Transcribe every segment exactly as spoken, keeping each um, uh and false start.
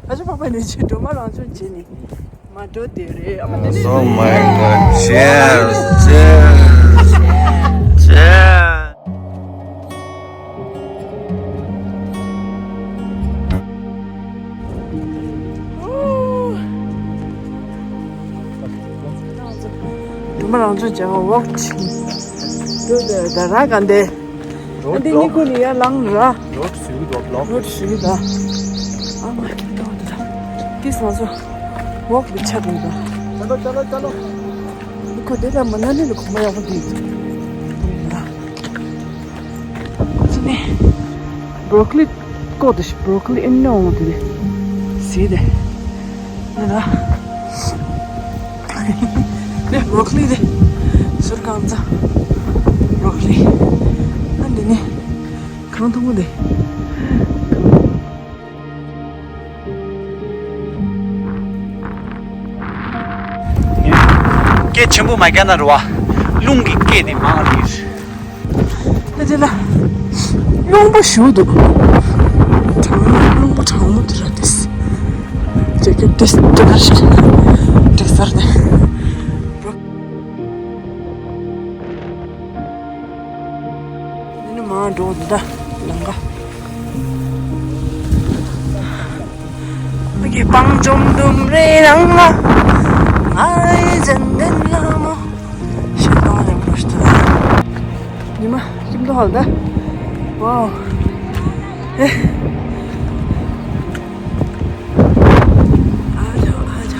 ཨ་ཅོ་པ་པ་ནི་ཅི་འགྲོ་མ་རང་ཅུང་བྱེད་ནི་མ་འགྲོ་དེ་རེད། ཨ་མ་དེ་ནི། Oh my God. Cheers. Cheers. Cheers. འགྲོ་མ་རང་ཅུང་བྱེད་པ་ཝོག་ཅིང་འགྲོ་དེ་ད་ར་ག་འདེ། Road འདི་གཉིས་block. ཁོ་ནི་ཡར་ལངས་ར། Road ཞུ་གི་འདུག block. Road ཞུ་གི་འདུག་ཨ་མ་ཁྱིམ་ཐོག་འདི་ད། ཏིས་ང་ཚོ་ཝོག་འདི་ཆགས་འདུག་ད། ཅ་ལོ་ཅ་ལོ་ཅ་ལོ། ཁོ་དེ་ལ་མ་ན་ལི་ལ་གོམ་པ་ཡག་པོ་འདུག་ཅི་ནས། བོ་རོ་ཀོ་ལི་བཀོག་ཏུ་ཤི་བོ་རོ་ཀོ་ལི་ཨིན་ནོ་འོང་དེ་ནས། ཟིག་དེ། ནི་ད། ནི་བོ་རོ་ཀོ་ལི་དེ། ཟུར་གང་ཚ། བོ་རོ་ཀོ་ལི། ཨ་འདི་ནི། གང་མཐོང་གོ་དེ། སྐད་ཆེན་པོ་མ་རྒྱག་ན་རེད་བ། རླུང་གི་སྐད་དེ་མང་རེད། ཨ་ཅེ་ལ། རླུང་པོ་ཞུ་འདུག་གྲང་མོ་རླུང་པོ་གྲང་མོ་དེ་ར་དེས། ཇེ་ཀེ་ཊི་དེས་དེ་གར་ཤར་ན་དེ་སར་དེ། འདི་ནི་མ་འགྲོ་འདི་ད་ལང་ཀ། ཨ་ཀེ་སྤང་ལྗོངས་ལྡུམ་རའི་ནང་ལ། ང་ཡི་ཙན་དན་ལྷ་མོ། ཞེས་དང་ལེན་པར་ཞུ། ཉི་མ་ཁྱིམ་དུ་ཧོལ་ད། ཝའོ། ཨེ། ཨ་ཇོ་ཨ་ཇོ།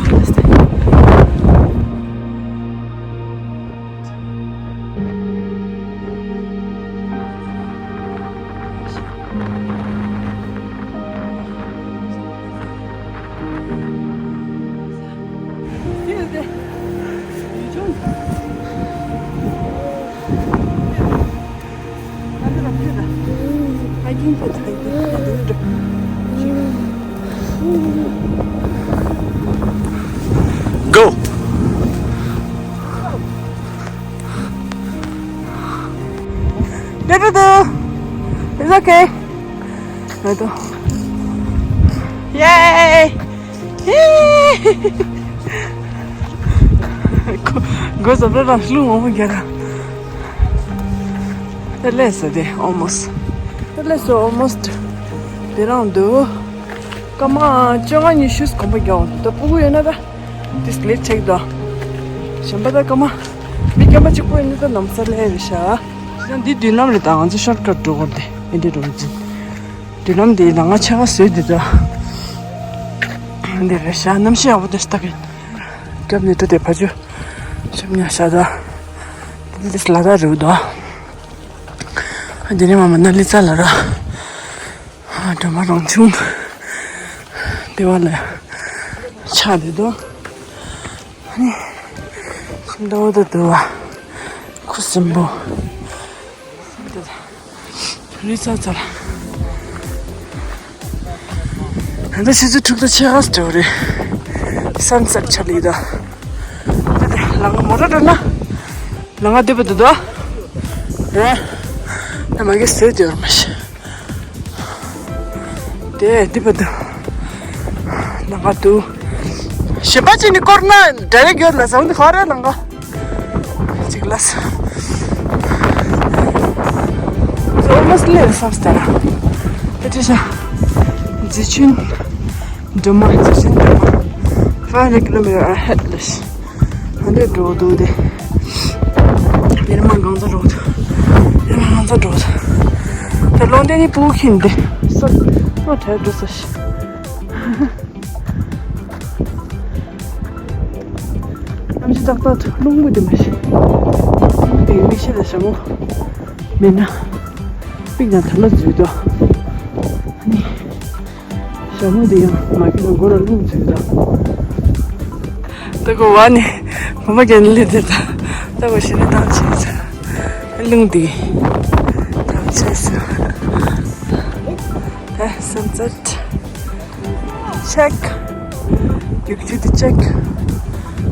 Go! Do do do! It's okay. Do do. Yay! Go so bra lu mo gara. Let's say almost. Let's almost. They don't do. Come on, ཅོ་ང་ཉི་ཤུ་སྐོམ་པ་རྒྱག་འོང་། ད་སྤུ་གུ་ཡོད་ན་ད་དེ་སླེབས་ཆེག་དོ། གཞན་པ་ད་སྐར་མ་མི་རྒན་པ་གཅིག་པོ་ཡིན་ན་ད་ལམ་སང་སླེབས་རེད་ཤག་ད་འདི་མདུན་ལམ་རེད། ད་ང་ཚོ་ཤོར་ཀཊ་འགྲོ་དགོས་རེད། དེ་འདྲ་འགྲོ་གི་འཛིན། མདུན་ལམ་འདི་ལ་ང་ཆ་ག་བཟོས་འདི་ད། འདི་རེད་ཤག་གནམ་གཤིས་ཡག་པོ་འདུག་ཤག་ད་གིན་རྒྱབ་ནས་འགྲོ་དེ་ཕ་ཇུ་ཤམ་ཉ་ཤག་ད། འདི་ལ་དྭགས་རེད་འདུག་འདི་ནས་མར་མ་ན་ལི་རྩ་ལ་ར། ཨ། སྒྲོལ་མ་རང་བྱུང་། དེ་བ་ལ་ཆགས་བསྡད་འདུག་ཨ་ནི་ཁྱིམ་ཟླ་བ་དང་བསྡུ་བ། ཁུ་སིམ་པོ། རི་ཙག་ཙག་ད་ལྟ་ཆུ་ཚོད་དྲུག་དང་ཕྱེད་ཀ་ཙམ་རེད། སན་སེཊ་ཆགས་ལེ་ད། ལང་མོ་ཊ་འགྲོ་ན། ལང་ང་སྡིག་པ་འདུག་དོ། རེད། ད་མ་གི་བཟོས་དེ་བར་མ་ཤེས། དེ་སྡིག་པ་འདུག་ལང་ང་འདུག་གཞན་པ་ཅིག་ནི་སྐོར་ན་ཌའི་རེག་ཡོད་ལ་ཟང་འདི་ག་རེ་ལང་ང་ཅིག་ལ་ས། ཨོལ་མོ་སི་ལེ་བསམ་སྟེ་ར། ད་ཅི་ཤ་རྫི་ཆུན། སྒྲོལ་མ་རྫི་ཆུན་སྒྲོལ་མ། Five hundred kilometer ahead ལ་ཤི། ཧ་འདྲེ་འགྲོ་འདུག་དེ། ཡར་མར་གང་ཚ་འགྲོ་འདུག་ཡར་མར་གང་ཚ་འགྲོ་འདུག་ད་ལོང་དེ་ནི་སྤུ་གུ་ཁྱེར་ཏེ་སོ་སོ་བྲལ་འགྲོ་ས་ཤི། གནམ་གཤིས་ཏག་ཏག་འདུག་རླུང་བུ་དེ་མ་ཤི། རླུང་བུ་དེ་མི་ཤི་ལ་ཞྭ་མོ་མེད་ན་པིག་ན་ད་ལོ་འཛུལ་འདུག་ཨ་ནི། ཞྭ་མོ་འདི་ཡང་མ་གི་ལ་མགོ་ལ་རླུང་འཛུལ་ད། ད་གོ་བ་ནི་མ་མ་རྒན་ལི་འདི་ད། ད་གོ་ཤི་ནི་ཐང་ཆད་ས། རླུང་འདི་ཐང་ཆད་ས། ད་སན་སེཊ་ཆེག་རྒྱུག་ཆུ་འདི་ཆེག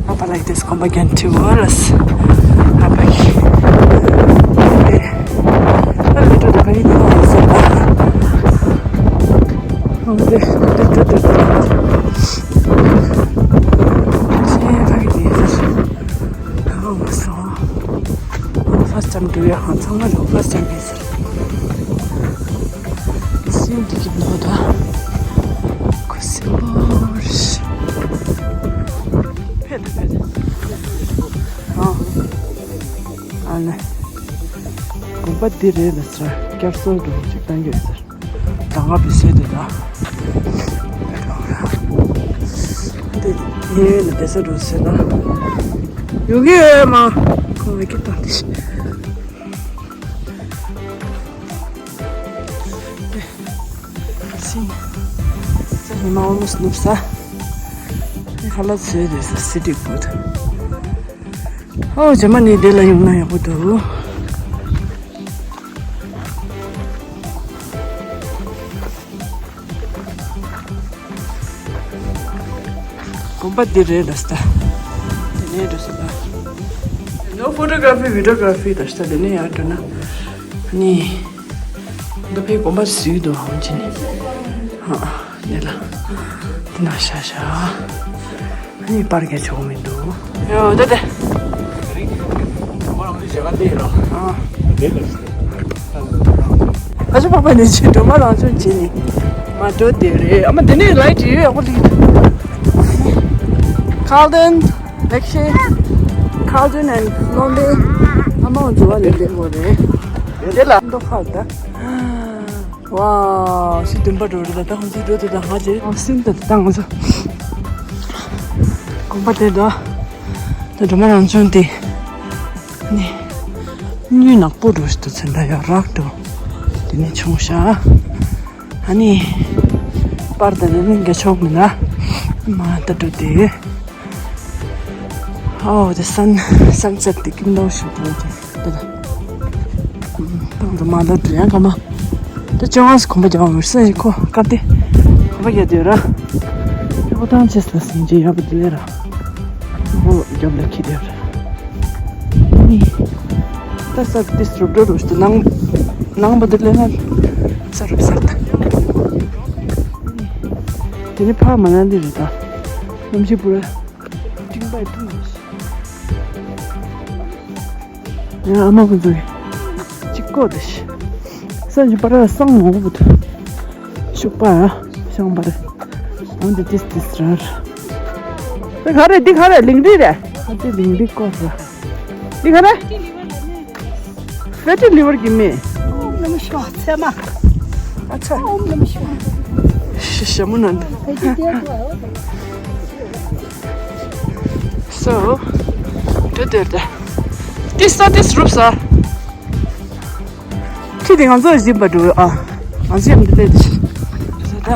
Up like this, come again to us. Up like a little bit. Oh, this, this, this, this. པ་འདི་རེད་ལ་ཟེར། བསྐྱར་གསོ་འགྲོ་ཅིག་བཏང་གི་ཡོད་ཟེར། ད་ང་བི་སེ་དེ་ད། འདི་ཡེ་ལ་བེ་སེ་འགྲོ་ཟེར་ན། ཡོང་གི་ཡོད་མ། ཁོང་བི་ཀི་བཏང་དེ་ཤི། སིང་། ས་ཉི་མ་ཨོ་མོ་སི་ནུབ་ས། ཁ་ལག་བཟོས་རེད་ས་སི་ཏི་བུད། ཨོ་ཇར་མ་ནི་འདི་ལ་ཡོང་ན་ཡག་པོ་འདུག་དགོན་པ་འདི་རེད་ལ་ས། དེ་ནས་འགྲོ་ས་ད། No photography, videography ལ་ས་དེ་ནས་ཡར་འགྲོ་ན། ནི། འདི་ཕའི་དགོན་པ་བཟོས་འདུག་ཧམ་ཅི་ནི། ཧ། འདི་ལ། འདི་ན་ཤ་ཤ། ཨ་ནི་པར་རྒྱག་ཆོག་མི་འདུག་ཡོ་ད་ད། ཨ་ཅོ་པ་པ་ནི་ཅི་འགྲོ་མ་རང་ཆུང་ཅི་ནི། མ་འགྲོ་དེ་རེད། ཨ་མ་དེ་ནི་ལའི་ཊི་ཡོད་ཡག་པོ་ལིག་ཁཱལ་ཏོན། ལེགས་ཤེ། ཁཱལ་ཏོན་ཨེན་ལོན་ཌི། ཨ་མ་འོ་འཛུལ་བ་ལས་ལེགས་མོ་རེད། དེ་ལ་མདོ་ཁ་ད། ཝའོ། སི་བདུན་པ་འགྲོ་རེད་ད། ད་ཁོང་ཚོའི་འགྲོ་དེ་ད་ཧ་ཅེ། ཨ་སིན་ད་ད་ང་ཚོ་དགོན་པ་དེ་ད། ད་སྒྲོལ་མ་རང་བྱོན་དེ། ནི། དངུལ་ནག་པོ་འགྲོ་ཞིག་ཏུ་ཚོན་ད་ཡོད་རག་འགྲོ། དེ་ནས་ཆུང་ཤ། ཨ་ནི། པར་ད་ནི་རྒྱ་ཆོག་མི་ན། མ་ད་འགྲོ་དེ། ཨོ་དེ་སན་སན་སེཊ་དེ་ཀིམ་ནོ་ཞིག་འགྲོ་དེ། དེ་ལ། ཏང་དུ་མ་ལ་དུ་ཡང་ག་མ། ད་ཅོ་ངས་གོམ་པ་རྒྱག་འོང་སེ་ཁོ་ཀར་ཏེ། གོམ་པ་རྒྱག་དུས་ར། ཁོ་ཐང་ཆེ་ས་སིང་ཅི་ཡག་པོ་དུ་ལེ་ར། ཁོ་རྒྱབ་ལ་ཁྱི་དེ་ར། ནི། ད་ས་ཏིས་རུབ་རུབ་རུབ་ཏུ་ནང་ནང་པ་དུ་ལེ་ན། ས་རུབ་ས་ད། དེ་ནི་ཕ་མ་ན་འདི་རེད་ད། གནམ་གཤིས་པུ་ར། ཏིང་པའི་ཐུང་ངེ་ཤི། ཡ་ཨ་མ་ཁོ་ཚོ་གཅིག་གོ་དེ་ཤི། སང་ཞིག་པ་ར་སང་མོ་བུད། ཤུག་པ་ཤང་པ་རེ། འོན་ཏེ་ཏིས་ཏིས་ར། དེ་ག་རེ་འདི་ག་རེ་ལིང་རི་རེ། ཨ་ཏི་ལིང་རི་ཀོ་ར། འདི་ག་རེ། ཕེ་ཊི་ལི་ཝར་གྱི་མེ། ཨོམ་ནམ་ཤིཝ་ཚད་མ། ཨ་ཚ། ཨོམ་ནམ་ཤིཝ། ཤ་ཤ་མོ་ནན། ཕེ་ཊི་ལི་ཝར། སོ། དེ་དེར་དེ། ཏིས་ས་ཏིས་རུབ་ས། ཁྱི་དེ་ང་ཚོ་བཞིན་པ་འགྲོ་ཨ། ང་ཚོ་ཡང་འདི་ལས་དེ་ཤི། ད།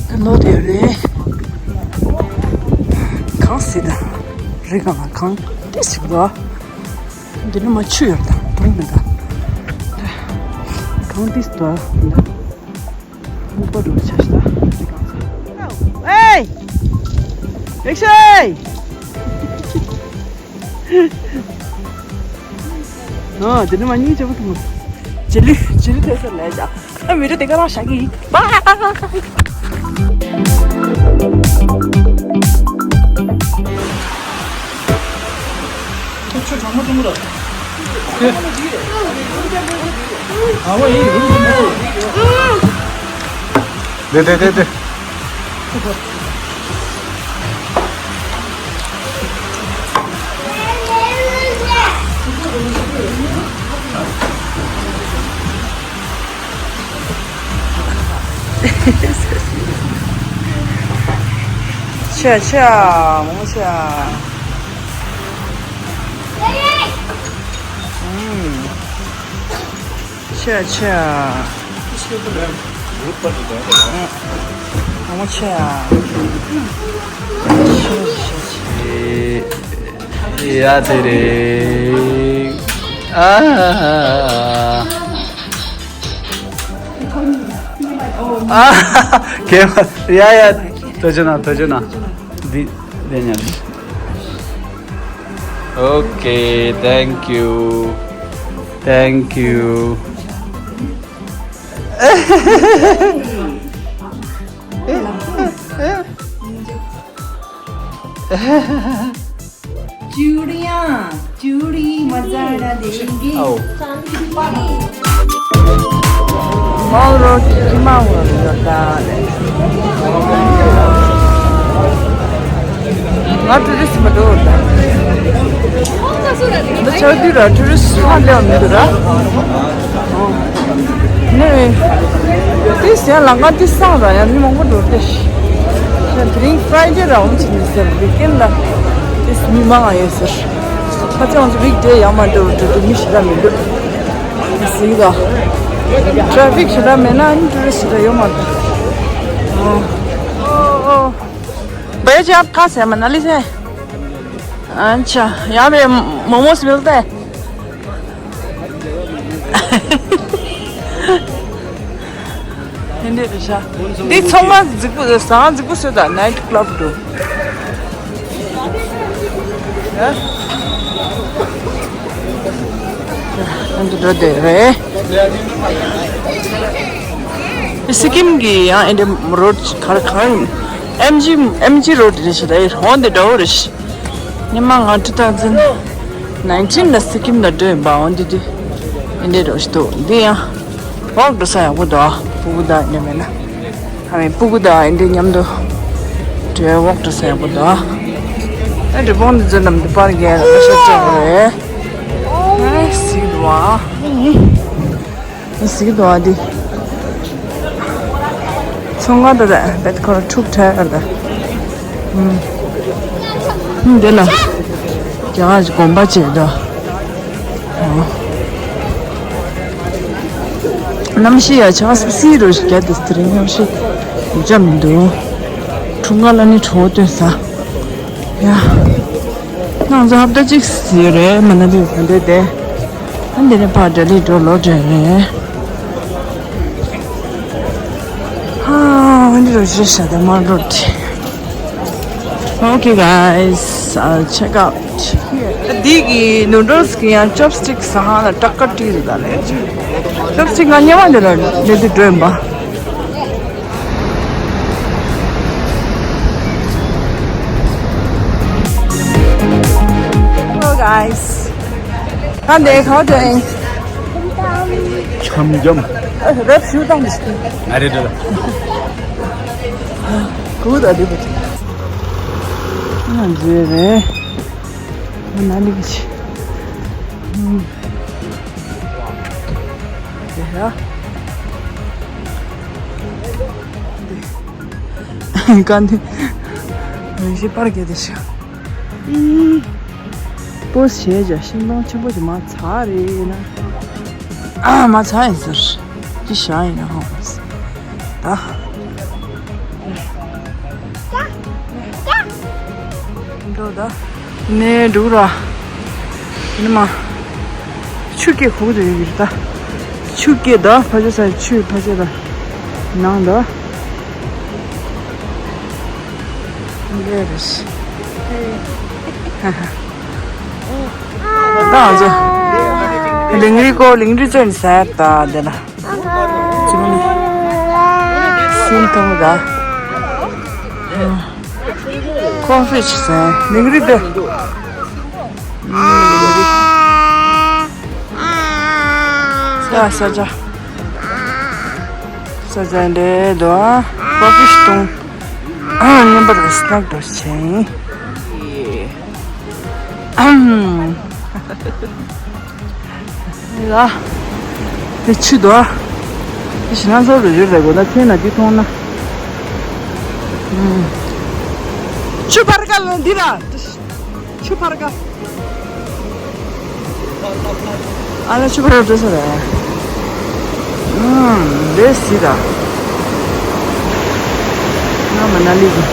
ད་ལོ་དེ་རེད། གངས་སི་ད། རི་གངས་ལ་གངས་ཏིས་ཞིག་འདུག་འདི་ནི་མ་ཆུ་ཡོད་ད་དུང་མི་ད། གངས་ཏིས་ད། སྨུག་པ་འགྲོ་ཆ་ཤི་ད་འདི་གངས་ས། ཨེ། ལེགས་ཤེ། ཨ་འདི་ནི་མ་གཉིས་ཆེ་བོ་ཐུང་། ཇི་ལི་ཇི་ལི་ཐེ་ས་ལས་ཅག་ཨ་མི་རེ་དེ་ག་རང་ཤག་གི། དེ་དེ་དེ་དེ། ཆ་ཆ་མོ་ཆ། ཨུམ། ཆ་ཆ། མོ་ཆ། ཆ་ཆ་ཆ། ཡ་དེ་རེད། ཨ། ཨ། ཁེ་མ། ཡ་ཡ། ཐུགས་རྗེ་གནང་། ཐུགས་རྗེ་གནང་། འདི་འདི་ཉན། Okay, thank you. Thank you. चूड़ियाँ, चूड़ी मजा ना देंगे। आओ। माल रोड की मांग रहा था। Not to this, but all that. འདི་ཆགས་དུས་ར་ཊུ་རི་སི་ཧ་ལས་མི་འདུག་ར། ནས་དེ་ཟེར་ལམ་ཁ་དེ་སངས་ར་ཡང་མི་མང་པོ་འགྲོ་དེ། དེ་རིང་ཕ་རའི་ཌེ་ར་འོང་ཕྱིན་ནི་ཟེར་ཝིག་ཨེན་ལ་དེ་མི་མང་ཡོད་ཟེར། ཁ་ཚ་ང་ཚོ་ཝིག་ཌེ་ཡང་མ་འགྲོ་འགྲོ་འགྲོ་མི་ཞེ་དྲག་མི་འདུག་གཟིགས་དང་། ཊ་ཕིག་ཞེ་དྲག་མེད་ན་ཨ་ནི་ཊུ་རི་སི་ཞེ་དྲག་ཡོད་མ་རེད། ཨོ་ཨོ། भैया जी, आप कहाँ से हैं? मनाली से हैं? अच्छा, यहाँ पे मोमोज मिलता है? འདི་ཚང་མ་རྫིག་པོ་ཟ་ཁང་རྫིག་པོ་བཟོས་དང་། ནའིཊ་ཀླབ་འགྲོ། འདི་འགྲོ་བསྡད་རེད། སི་ཀིམ་གི་ཡང་ཨེ་འདྲ་རོཌ་ག་རེ་ག་རེ་ཨེམ་ཇི་ཨེམ་ཇི་རོཌ་རེད་ཤག་ད། འོ་འདི་འདྲ་བོ་རེད་ཤག་ཉི་མ་ང་ཊུ་ཐའུ་ཛེན་ནའིན་ཊིན་ལ་སི་ཀིམ་ལ་འགྲོ་ཡིན་པ། འོ་འདི་འདི་ཨེ་འདྲ་འདྲ་བོ་ཞིག་འདུག་འདི་ཡང་ཝོག་འགྲོ་ས་ཡག་པོ་འདུག་སྤུ་གུ་དང་ཨེ་འདྲ་མེད་ན། ཨ་མའི་སྤུ་གུ་དང་ཨེ་འདྲའི་མཉམ་དུ་འགྲོ་ཝོག་འགྲོ་ས་ཡག་པོ་འདུག་ཨ་འདྲ་བོང་འདི་ཚོ་རྣམས་འདི་པར་རྒྱག་ལ་ཤ་ཆག་པོ་རེད། ཨ་གཟིགས་འདུག་ཨ། གཟིགས་འདུག་ཨ་འདི། ཚོང་ཁང་དུ་རེད་བེད་ཁོ་ར་འཁྲུག་ཁྲལ་རེད། ཨུམ། ཨུམ་འདི་ལ་རྒྱ་གར་གྱི་དགོན་པ་བྱས་འདུག་གནམ་གཤིས་ཡ་ཆགས་སི་སི་རུ་ཞིག་རྒྱ་དེ་དེ་རིང་གནམ་གཤིས་ཡོད་ཅག་མི་འདུག་འཁྲུག་ང་ལ་ནི་གྲོད་ཁོག་ལྟོགས་ས། ཡ། ང་ཚོ་ཧབ་ཏ་གཅིག་ཡོད་རེད་མ་ན་ལི་ག་འདྲ་དེ། ཨ་འདི་ནས་ཕར་ལྡི་ལི་འགྲོ་ལོ་དྲན་རེད། ཧ། འདི་རུ་ཞིག་ཤ་དེ་མ་འགྲོ་དེ། Okay, guys, I'll check out here. འདི་གི་ནུ་ཌལ་སི་གི་ཡང་ཅོབ་སི་ཊིག་ཟ་ཁང་ལ་སྐྲག་དཀའ་དྲིས་རེད་ད་ལས། ཅོབ་སི་ཊིག་ང་སྔོན་མ་འདི་ལ་ལས་དུ་འགྲོ་ཡིན་པ། Hello, guys. How are you doing? འཆམ་འཆམ། རབ་ཞུ་དང་། ང་རེད་འདྲ། གུ་ད་འདི་བུ། ང་འཇུ་རེད། ང་ན་ལི་གི་ཆི། ཨུམ། དེ་ཧ། ག་འདི། རིན་ཞིག་པར་གྱི་དེ་ཤ། ཨུམ། པོ་ཞེས་བྱ་ཤིང་སྡོང་ཆེན་པོ་ཞིག་མ་ཚ་རེད་ན། ཨ་མ་ཚ་ཡིན་ཟེར། ཅི་བྱ་ཡིན་ན་ཧོ། ད། འགྲོ་ད། ནས་འགྲོ་ར། ནི་མ། ཆུ་སྐྱེས་ཁུག་དུ་ཡོད་ཀྱི་རེད་ད། ཆུ་སྐྱེས་ད་ཕ་ཆེ་ས་ཆུ་ཕ་ཆེ་ད། ནང་ད། འདི་རེད། ད་ང་ཚོ། ལིང་རི་ཀོ་ལིང་རི་ཅན་ཟེར་ད་འདི་ན། སིན་ཐོང་ག་ཁོ་ཕི་ཤི་སེ་མིང་རི་དེ། ས་ས་ཆ། ས་ཆ་འདྲེ་དོ། ཁོ་ཕི་ཤི་ཐོང་། ཉན་པར་སྣག་དོ་ཆེན། ལ། དེ་ཆུ་དོ། དེ་ཞིག་ང་ཚོ་རུ་ཡོད་རེད་གོ་ད་ཐོན་ན་འདི་མཐོང་ན། ཆུ་ཕར་ཀ་ལ་འདི་ར། ཆུ་ཕར་ཀ། ཨ་ལ་ཆུ་ཕར་ཀ་འགྲོ་ས་རེད། ཨུམ། འདི་སི་ར། ང་མ་ན་ལི་གི།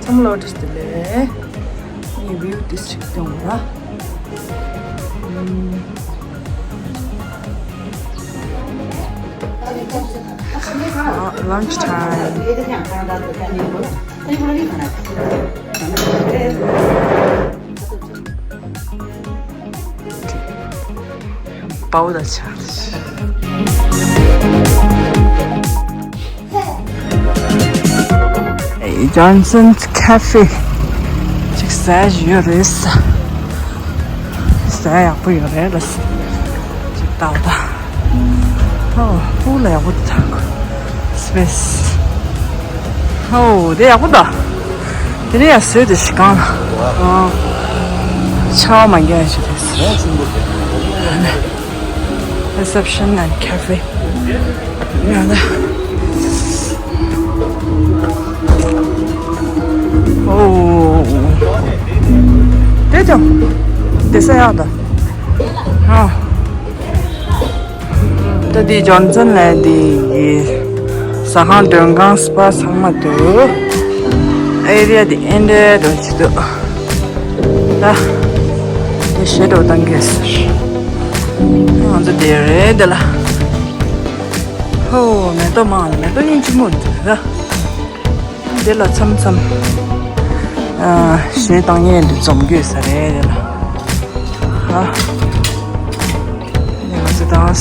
ཚང་མ་ལོ་བཀྲ་ཤིས་བདེ་ལེགས། ངའི་ཝིའུ་ཏོག་ཙམ་སྟོན་དགོས་ར། ཨ། lunch time. པའོ་ད་ཆ། Johnson's Cafe ཅིག་ཟ་ཡོད་རེད་ས། ད་ཡག་པོ་ཡོད་རེད་ལ། ཅིག་ལྟ་བ་ད། ཧོ། ཧུ་ལ་ཡག་པོ་འདུག་ད། སི་པེ་སི། ཧོ། དེ་ཡག་པོ་འདུག་དེ་ནས་ཡང་བཟོས་དེ་ཞིག་གང་ལ། ཨ། ཆར་པ་མ་རྒྱག་ཡ་ཞིག་རེད། Reception and cafe. ཡང་ད། ཨོ། དེ་ཀྱང་། དེ་ས་ཡག་ད། ཨ། ད་འདི་ཇོན་སན་ལ་འདི་ཟ་ཁང་མགྲོན་ཁང་སི་པ་ཚང་མ་འདུག་ཨེ་རི་ཡ་འདི་ཨེ་འདྲ་འདྲ་ཅིག་འདུག་ད་འདི་ཞེ་དྲག་བཏང་གི་ཟེར། ང་ཚོ་འདི་རེད་འདི་ལ། ཧོ། མེ་ཏོག་མང་། མེ་ཏོག་སྙིང་རྗེ་མོ་འདུག་ད། འདི་ལ་མཚམས་མཚམས། ཨ། གཞས་བཏང་ཡས་འདི་འཛོམས་རྒྱུ་ཡོད་ས་རེད་འདི་ལ། ཨ། ང་ཚོ་དང་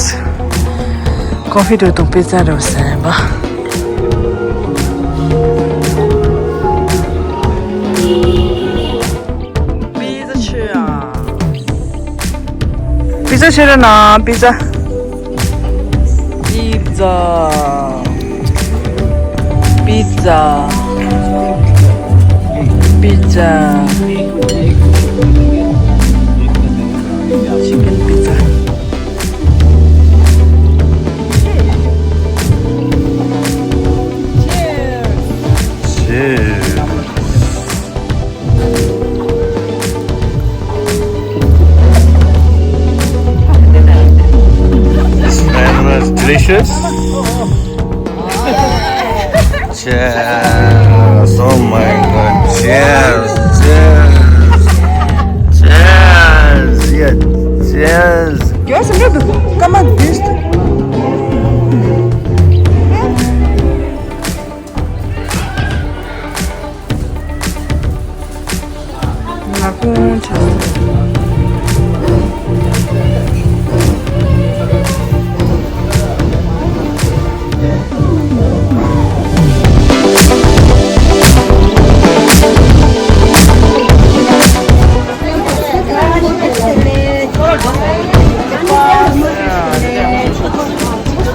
ཀོ་ཧྥི་འདྲ་དང་པི་ཛ་འདྲ་ཟ་ཡིན་པ། པི་ཛ་མཆོད་ཨ། པི་ཛ་མཆོད་རེད་ན། པི་ཛ། Pizza. Pizza. Pizza. Chicken pizza. Cheers. Cheers. This man was delicious. Cheers. Oh my God. Cheers. Cheers. Cheers. Yeah. Cheers. Yo, se me tocó. Come on, this. ང་ཁོང་ཆ།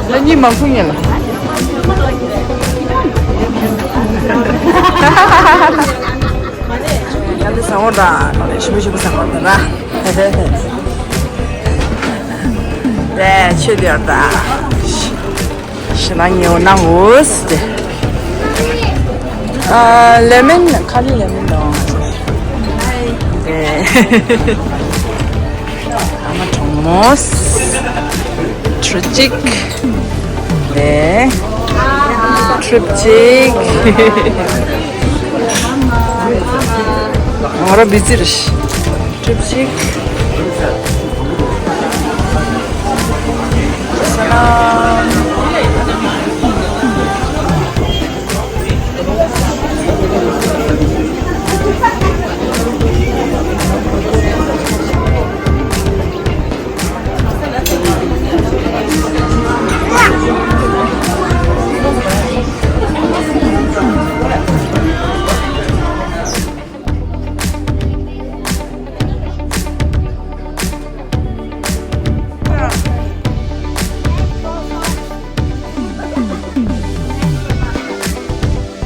ལ་གཉིས་མང་པོ་ཡིན་ལ། ཡང་འདི་ཟ་འོང་ད། ཞིམ་པོ་ཞིམ་པོ་ཟ་འོང་ད་ར། དེ་ཆོས་དེ་ཡོད་ད། ཞེ་ལ་ཉེ་བོ་གནང་འོ་ཟེར་ཏེ། ཨ། ལེ་མོན། ཁ་ལི་ལེ་མོན་དང་། དེ། ཨ་མ་གྲོགས་མོ། ཁྲུ་གཅིག་དེ། ཁྲུ་གཅིག་ང་རང་བི་ཛི་རེད། ཁྲུ་གཅིག་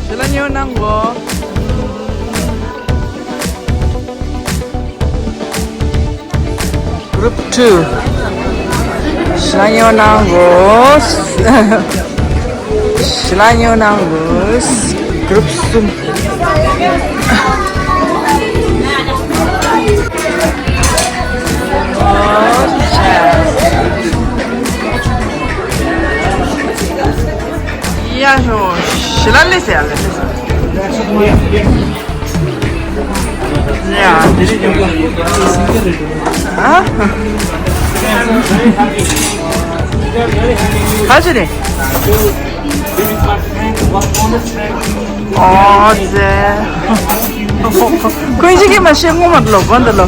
ཞེ་ལ་ཉོ་གནང་གོ། Group two. ཞེ་ལ་ཉོ་གནང་གོ། ཞེ་ལ་ཉོ་གནང་གོ། Group གསུམ། ཡ་ཧོ། ཞེ་ལ་ལེ་ཟེར་ཡ་ལེ་ཟེར། ཡ། ཨ། ག་ཅི་རེད། ཨོ་ཙེ། ཀུན་གཞི་གིས་མ་ཤེས་ངོ་མ་ལོ་གོན་ད་ལོ།